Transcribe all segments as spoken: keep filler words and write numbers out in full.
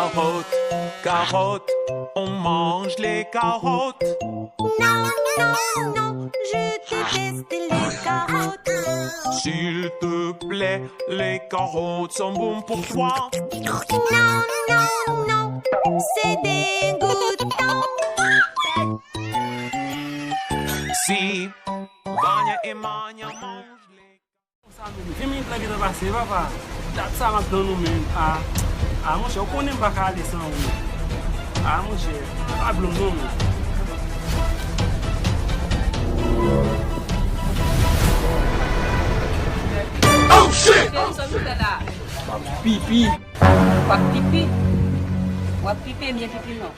Carottes, carottes, on mange les carottes. Non, non, non, je déteste les carottes. S'il te plaît, les carottes sont bonnes pour toi. Non, non, non, c'est dégoûtant. Si Vanya et Manya mangent les Konsa menm, ven minit lan gentan pase, papa. Dat sa m ap tann ou menm. A, a, monchè, ou konnen m pa ka ale san ou menm. A, monchè, pa blo m non, menm. Oh, shit! Sa nou fè la? M ap pipi. W ap pipi? W ap pipi, byen pipi non.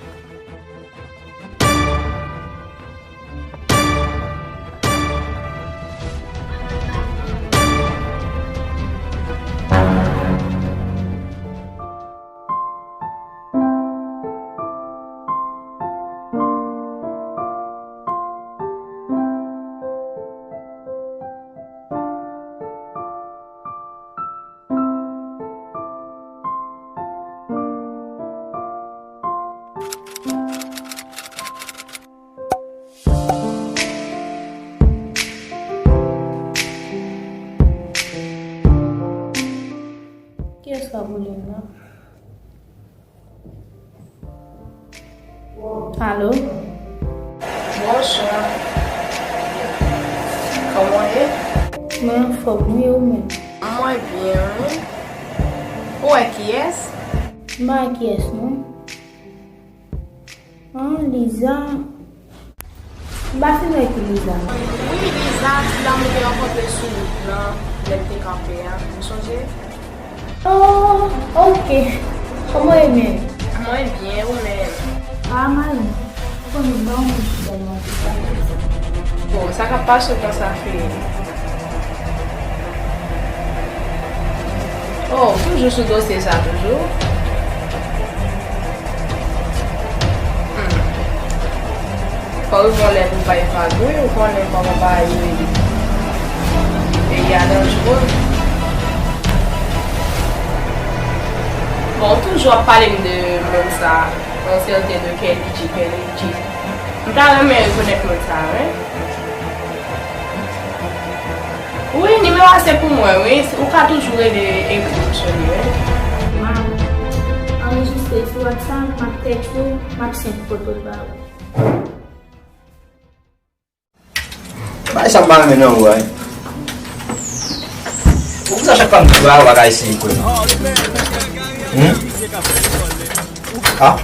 Kiyès k ap rele m nan? Alo? Bonswa. Kòman w ye? Mwen anfòm wi, ou menm? Mwen byen wi. Ou wè kiyès? M pa wè kiyès non. An, Liza. M pa fin wè ki Liza non. Wi, Liza, fi a mwen te rankontre sou wout lan, lè m te kanpe a. Ou sonje? Oh, ok. Kòman w ye menm? Mwen byen, ou menm? Ah, mwen, ou konnen m pa yon moun ki tèlman di sa. Bon, sa k ap pase w konsa, fè? Oh, toujou sou dosye sa, toujou? Hmm. Fò rive yon lè pou bay vag, wi, ou konnen kòman bagay yo ye. Peyi a danjere. Bon, ou toujou ap pale m de moun sa, yon sèten de Kelly G, Kelly G. M ta renmen rekonèt moun sa, wi. Wi, nimewo a se pou mwen, wi. Ou ka toujou rele, ekri m sou li, wi. M ap anrejistre sou WhatsApp, m ap tèks ou, m ap send foto l ba ou. Bagay sa m pa renmen nan ou a, wi. Poukisa chak fwa m di w bagay ou pa ka eseye kwè m? Hmm? Ah?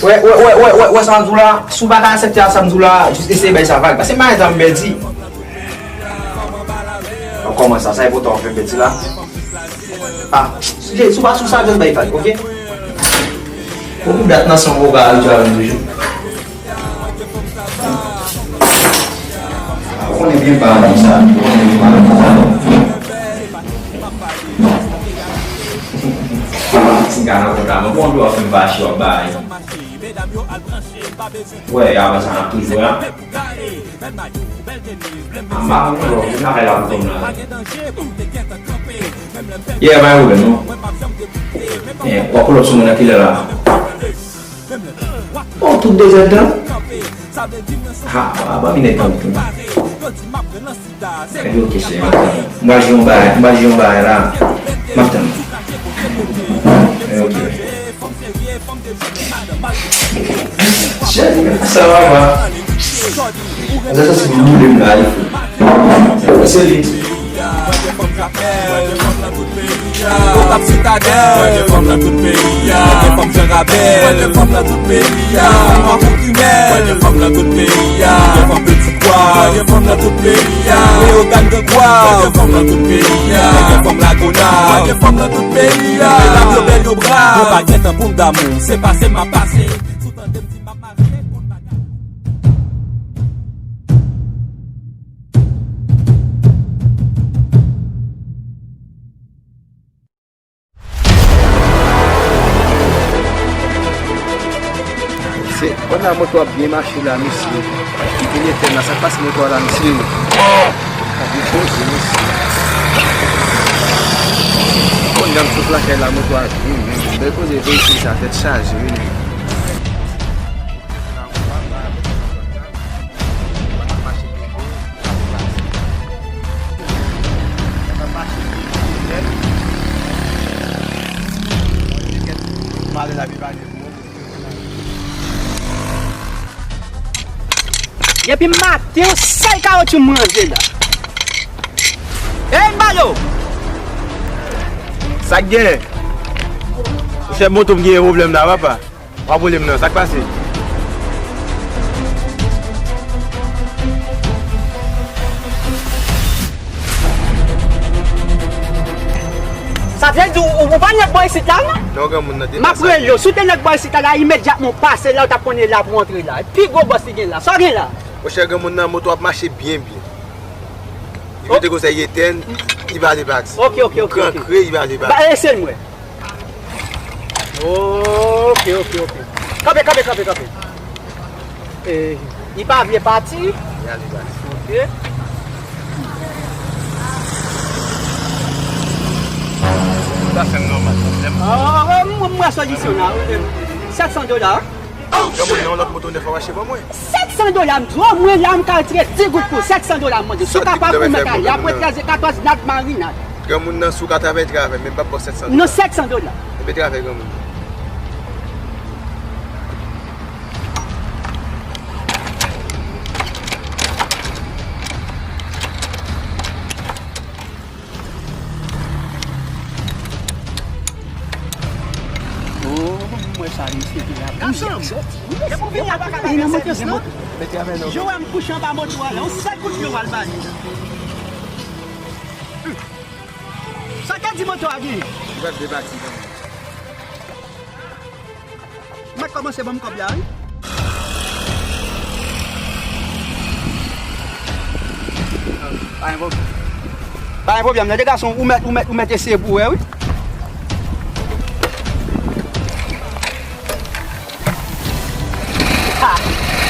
Wè, wè, wè, wè, wè, wè sa m di w la, si w pa ka aksepte a sa m di w la, jis eseye bay sa vag. Paske m pa gen tan m pèdi. Ou kòmanse sa, sa e pou tan w fè m pèdi la. Ah, si w pa sou sa, jis bay vag, ok? Ou pou dat nan san w pa rive avè m toujou. Ou konnen byen pa nan sa, ou konnen byen pa nan sa. Si m ka nan kont la, mwen konn dwa fè m fache w ap bay. Wè, e avan sa n ap toujou la. A m pa konn lò, m lakay la pou fanm nan. Yeah, pa gen pwoblèm non. Eh, w ap pull up sou mwen nan kilè la? Oh, tout dezèd tan? Ha, ha, ban m inèdtan tou. Ebyen, ok, se yon tan. M pral jwe yon bagay, m pral jwe yon bagay la. M ap tann. Ebyen, ok. Chèf, sa va, va. Sa, sa, se pou boule m la, wi. Se li. Yo t ap Sitadèl. Mwen gen fanm nan tout peyi a. Mwen gen fanm Jan Rabèl. Mwen gen fanm nan tout peyi a. Mwen gen fanm Koukimèl. Mwen gen fanm nan tout peyi a. Mwen gen fanm Petitbwa. Mwen gen fanm nan tout peyi a. Leyogàn, Grangwav. Mwen gen fanm nan tout peyi a. Mwen gen fanm Lagonav. Mwen gen fanm nan tout peyi a. Medam yo bèl, yo brav. Yo pa gen tan pou m damou. Se pase m ap pase. Si w tande m di m ap mache, konn bagay. Se pandan moto ap byen mache la, mesye. Ki byen fè la, sa k pase moto a la, mesye? Ap byen poze, mesye. Konn gad sou flashlight la, moto a vin, men bèl koze veyikil sa, tèt chaje, wi, nèg. Depi maten, yon sèl kawotchou m ranze la. Ey, m ba yo! Sa k genyen? Chèf moto m genyen pwoblèm la, papa. Pa pwoblèm nan, sa k pase? Sa vle di ou, ou pa nèg bò isit la, non? Non, granmoun nan, m ap rele w. Si w te nèg bò isit la, la, imedyatman w pase la, ou t ap konnen la pou w antre la. Pi gwo bòs li gen la. Sa w gen la? Monchè, granmoun nan, moto ap mache byen, byen. Li mete konsèy etèn, li pale pati. Ok, ok, ok, ok. Li pale pati. Ba, ese l mwen. Ok, ok, ok. Kanpe, kanpe, kanpe, kanpe. E, li pa vle pati. Li ale pati. Ok. Sa fè m nòmal, sa fè m. Ah, m, m wè solisyon la. Sèt san dola. Granmoun nan, yon lòt moto nèf ap mache ban mwen. Sèt san dola, m di w, mwen la, m ka retire di goud pou sèt san dola, m mande. Si w kapab pou mèt ale, apre trèz e katòz, nad marinad. Granmoun nan, si w ka travay, travay, men m p ap ba w sèt san dola. Non, sèt san dola. Enben, travay, granmoun. Oh, mwen sa misye te la. Gason, depi w vini la pa ka lage sèvis, non? Jan w wè m kouche anba moto a la, yon sèl kout pye w al ba li la. Sa te di moto a genyen? Li pral debati, non. Mèt kòmanse ban m kòb la, wi. Pa gen pwoblèm. Pa gen pwoblèm, non, de gason, ou mèt, ou mèt, ou mèt eseye pou wè, wi. Ha!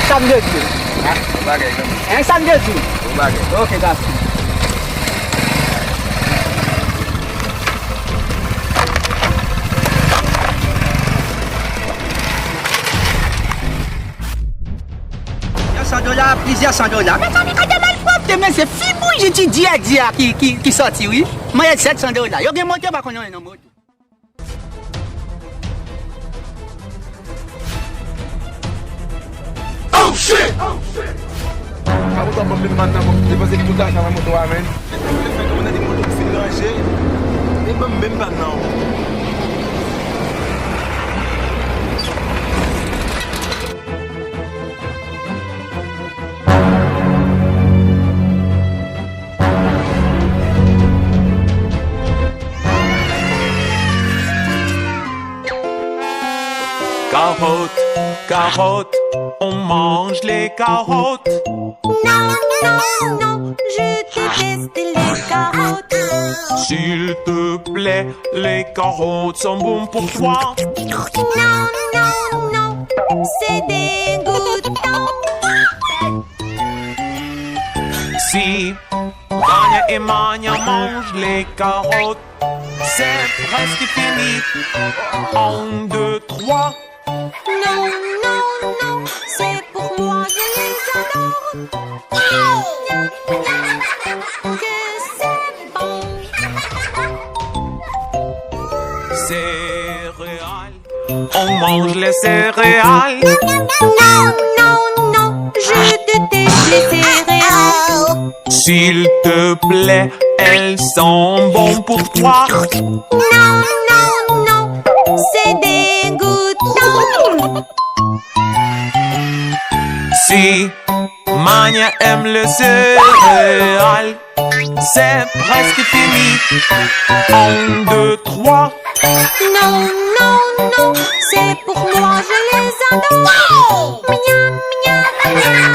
Sa m te di w. Ha? Bon bagay, granmoun. Hein, sa m te di w. Bon bagay. Ok, gason. Yon san dola, plizyè san dola. Mezanmi, gade malpwòpte, mesye, fi bouyi ti dyè dyè a ki, ki, ki sòti, wi. Mwen, sèt san dola. Yo gen moto, yo pa konn anyen nan moto. Oh, shit! Sa moto a ban m menm pann nan, bon, depanse tout lajan nan moto a, menn. Depi m te fè tou, mwen nan de moto m fin ranje. Li ban m menm pann nan. Carottes, carottes, on mange les carottes. Non, non, non, je déteste les carottes. S'il te plaît, les carottes sont bonnes pour toi. Non, non, non, c'est dégoûtant. Si Vania et Mania mangent les carottes, c'est presque fini. Un, deux, trois. Non, non, non, c'est pour moi, je les adore. Que c'est bon. Céréales. On mange les céréales. Non, non, non, je déteste les céréales. S'il te plaît, elles sont bonnes pour toi. Non, non, non, c'est dégoûtant. Si Mania aime les céréales, c'est presque fini. Un, deux, trois. Non, non, non, c'est pour moi, je les adore. Miam, miam, miam.